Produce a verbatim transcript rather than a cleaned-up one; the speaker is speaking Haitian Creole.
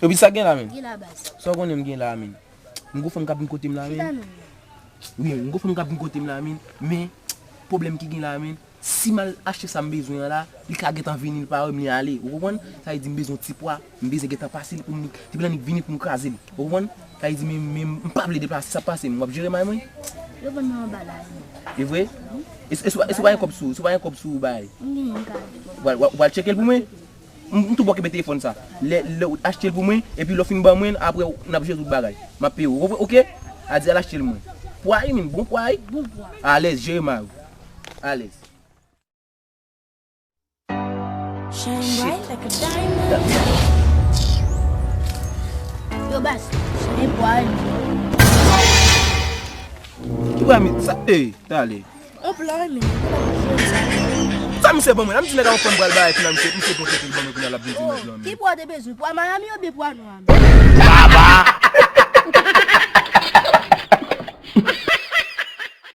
Yo, Pete, sa gen la, menn? Gen la, baz. Sa w konnen m gen la, menn? M gon fanm k ap vin kote m la, menn. Wi, m gon fanm k ap vin kote m la, menn. Men, pwoblèm ki gen la, menn, si m al achte sa m bezwen an la, li ka gentan vini, li pa wè m, li ale. Ou konprann? Sa vle di m bezwen yon ti pwa, m bezwen gentan pase li pou m, depi l annik vini pou m kraze li. Ou konprann? Sa vle di, men, men m pa vle deplase, sa pase m. W ap jere may mwen? Yo vann mwen anba la, wi. E vre? E, e, si w pa, e si w pa gen kòb sou, si w pa gen kòb sou bagay? M genyen, m ka ale. W al, w al, w al tcheke l pou mwen? M, m tou bon kenbe telefòn sa. Lè, lè w achte l pou mwen, epi lè w fin ban mwen, apre n ap jere tout bagay. M ap peye w, oke? A di al achte l mwen. Pwa wi, menn, bon pwa wi. Bon pwa. Alèz, jere may ou. Alèz. Shine bright like a diamond. Yo, baz, se pwa wi. Ki pwa, menn? Sa, ey, talè. On plan, men. Sa misye ban mwen? An di nèg a yon fanm pral bay, kounye a misye, misye pran kèk li ban mwen, kounye a l ap vin di m on plan, men. Ki pwa w te bezwen? Pwa Miami oubyen pwa nwa a? Baba!